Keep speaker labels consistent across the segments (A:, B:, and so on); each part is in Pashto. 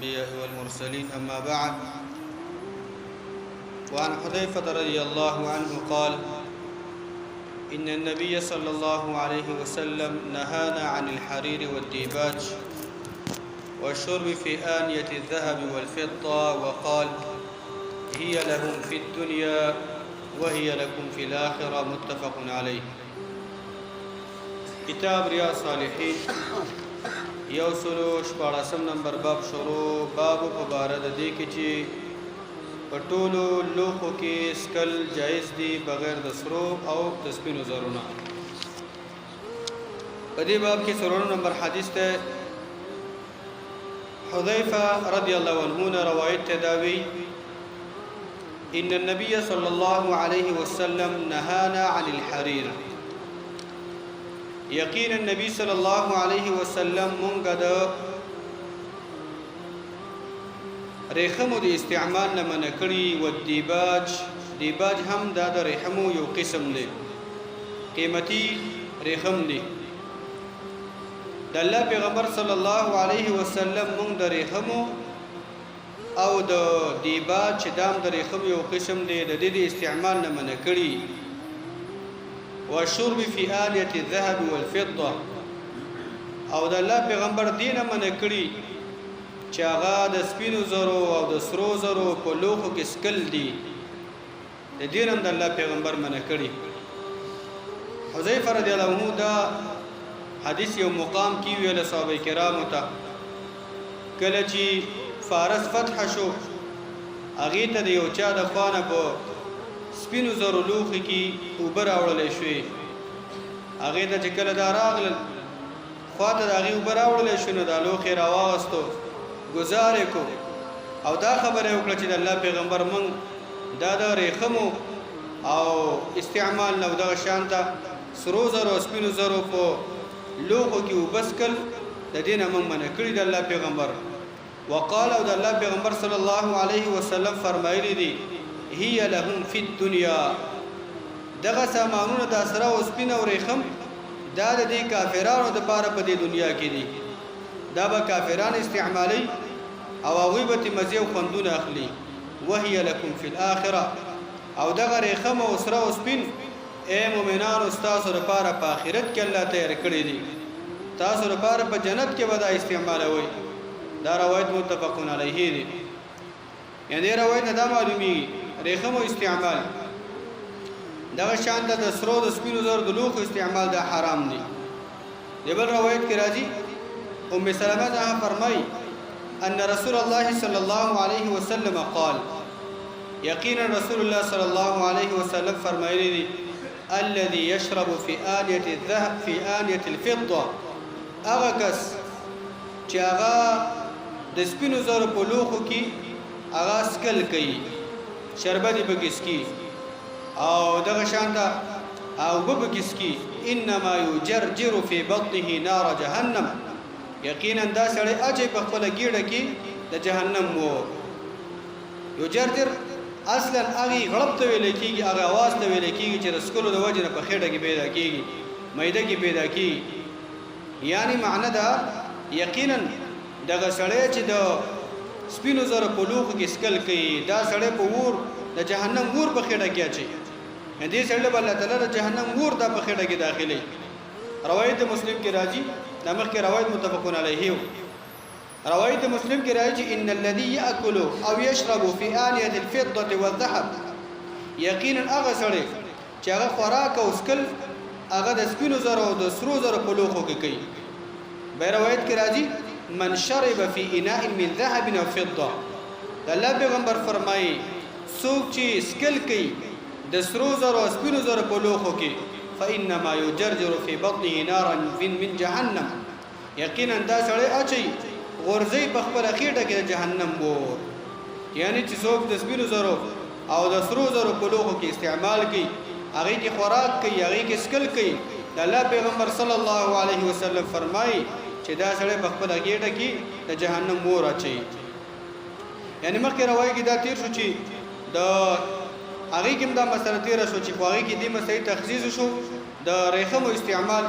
A: الأنبياء والمرسلين، أما بعد. وعن حذيفة رضي الله عنه قال: إن النبي صلى الله عليه وسلم نهانا عن الحرير والديباج والشرب في آنية الذهب والفضة، وقال: هي لهم في الدنيا وهي لكم في الآخرة. متفق عليه. کتاب ریاض صالحین، 116 نمبر باب شروع. باب په باره د دې کې چې په ټولو لوښو کې سکل جایز دي بغیر د سرو او د سپینو زرو نه. په دې باب کې څلورم نمبر حدیث ته، حذیفه رضی الله عنه نه روایت ته، داوی: ان النبي صلى الله عليه وسلم نهانا عن الحرير. یقینا نبی صلی الله علیه وسلم مونږ د ریخمو د استعمال نه منع کړي، و دیباج. دیباج هم دا د ریخمو یو قسم دی، قیمتي ریخم دی. د الله پیغمبر صلی الله علیه وسلم مونږ د ریخمو او د دیباج، چې دام د ریخم یو قسم دی، د دې د استعمال نه منع کړي، والشرب في آنية الذهب والفضة. او د الله پیغمبر دینه منع کړي چې هغه د سپینو زرو او د سرو زرو په لوښو کې سکل دي، د دین هم د الله پیغمبر منع کړي. حذیفه رضی الله عنه دا حدیث یو مقام کې ویل صحابه کرامو ته، کله چې فارس فتح شو، هغې ته د یو چا د خوا نه په سپینو زرو لوښي کې اوبه راوړلی شوې. هغې ته چې کله دا راغلل، خوا ته د هغې اوبه راوړلی شو، نو دا لوښی راواغستو، ګزار یې کو او دا خبره یې وکړه چې د الله پیغمبر موږ دا د ریخمو او استعمال نه او دغه شان ته سرو زرو او سپینو زرو په لوښو کې اوبه څښل، د دې نه موږ منع کړي د الله پیغمبر. وقال، او د الله پیغمبر صلی الله علیه وسلم فرمایلی دي: هي لهم فی الدنیا. دغه سامانونه، د سره او سپین او ریخم، دا د دې کافرانو د پاره په دې دنیا کې دي. دا به کافران استعمالي او هغوی به ترې مزې او خوندونه اخلي. وهي لکم فی الاخره، او دغه ریخم او سره او سپین، اے مؤمنانو، ستاسو لپاره په آخرت کې الله تیار کړی دي. تاسو لپاره په جنت کې به دا استعمالوي. دا روایت متفقون علیه دی. یعنی روایت نه دا معلومیږي، ریخمو استعمال، دغه شان ته د سرو د سپینو زر د لوښو استعمال، دا حرام دي. د بل روایت کې راځي، ام سلمہ څخه فرمایي: ان رسول الله صلی الله علیه وسلم قال، یقینا رسول الله صلی الله علیه وسلم فرمایلی دي: الذي يشرب في آنية الذهب، في آنية الفضة، هغه کس چې هغه د سپینو زرو په لوښو کې هغه سکل کوي، شربت یې پکې څکي او دغه شان ته او اوبه پکې څکي، انما یجرجر فی بطنه نار جهنم. یقینا دا سړی اچي په خپله ګیډه کې د جهنم اور. یجرجر اصلا هغې غړپ ته ویل کېږي، هغه اواز ته ویل کېږي چې د څکلو د وجې نه په خېټه کې پیدا کېږي، معده کې پیدا کېږي. یعنی معنی دا، یقینا دغه سړی چې د سپینو زرو په لوښو کې څکل کوي، دا سړی په اور د جهنم اور په خېټه کې اچي. دې سړي له به الله تعالی د جهنم اور دا په خېټه کې داخلوي. روایت مسلم کې راځي، دا مخکې روایت متفقون علیه و. روایت مسلم کې راځي چې ان الذي ياكل او يشرب في آنية الفضة والذهب، یقینا هغه سړی چې هغه خوراک او څکل هغه د سپینو زرو او د سرو زرو په لوښو کې کوي. به روایت کې راځي: من شرب فی اناء من ذهب او فضه، د الله پیغمبر فرمایي، څوک چې څکل کوي د سرو زرو او سپینو زرو په لوښو کې، فانما یجرجر فی بطنه نارا من جهنم، یقینا دا سړی اچي، غورځي په خپله خېټه کې د جهنم اور. یعنی چې څوک د سپینو زرو او د سرو زرو په لوښو کې استعمال کوي، هغې کې خوراک کوي، هغې کې څکل کوي، د الله پیغمبر صلی الله علیه وسلم فرمایي چې دا سړی په خپله ګېډه کې د جهنم اور اچوي. یعنی مخکې روایت کې دا تیر شو چې د هغې کې هم دا مسله تېره شو، چې خو هغې کې دې مسلې تخصیص شو، د ریخمو استعمال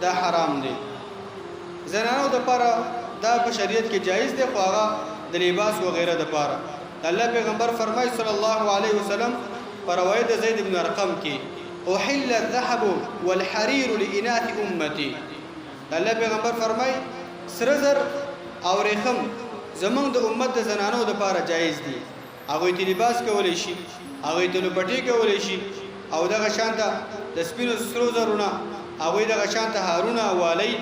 A: دا حرام دی. زنانو د پاره دا په شریعت کې جایز دی، خو هغه د لباس وغیره د پاره. د الله پیغمبر فرمایي صلی الله علیه وسلم په روایت د زید بن ارقم کې، احل الذهب والحرير لإناث امتي. د الله پیغمبر فرمایي سره زر او ریخم زمونږ د امت د زنانو د پاره جایز دي. هغوی ته لباس کولی شي، هغوی ته لوپټې کولی شي، او دغه شانته د سپینو سرو زرو نه هغوی دغه شانته هارونه، والۍ،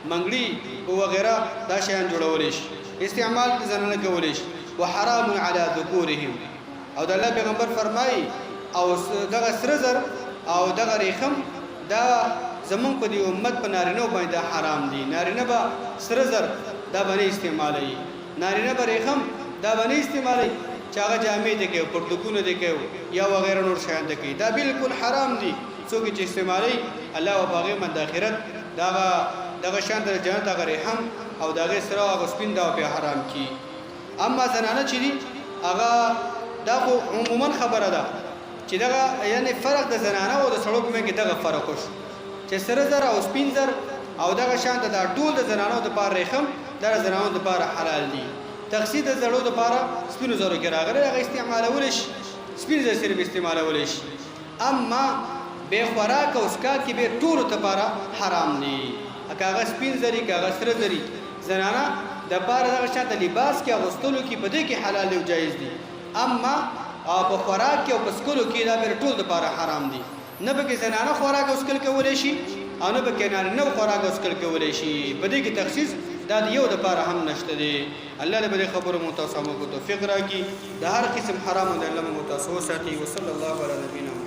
A: منګړي او وغیره دا شیان جوړولی شي، استعمال د زنانه کولی شي. وحرام علی ذکورهم. او د الله پیغمبر فرمایي او دغه سره زر او دغه ریخم دا زمونږ په دې امت په نارینه باندې دا حرام دي. نارینه به سره زر دا به نه استعمالوي، نارینه به ریخم دا به نه استعمالوي چې هغه جامې ته کوي، پرتوګونه ته کوي یا وغیره نور شیان ته کوي. دا بالکل حرام دي. څوک چې استعمالوي الله به په هغې باندې آخرت دغه دغه شان د جنت هغه ریحم او د هغې سره هغه سپین دا په حرام کی. اما زنانه چې دي هغه دا خو عموما خبره ده چې دغه یعنی فرق د زنانه او د سړو په منځ کې دغه فرق وشو چې سره زر او سپین زر او دغه شان ته دا ټول د زنانو د پاره ریخم دا د زنانو د پاره حلال دي. تخصیص د زړو د پاره سپینو زرو کې راغلی، هغه استعمالول شي، سپین زر صرف استعمالول شي. اما به خوراک او څښاک کې به ټولو ته پاره حرام دي، که هغه سپین زري که هغه سره زري. زنانه د پاره دغه شان ته لباس کې اغوستلو کې په دې کې حلال دی او جایز دي، اما په خوراک کې او په څکلو کې دا بیا ټول د پاره حرام دي. نه پکې زنانه خوراک او څکل کولی شي او نه پکې نارینه خوراک او څکل کولی شي. په دې کې تخصیص دا د یو د پاره هم نشته دی. الله دې په دې خبرو مو تاسو عمل کو توفیق راکړي. د هر قسم حرامو د الله مو تاسو وساتي. وصلی الله علی نبینا.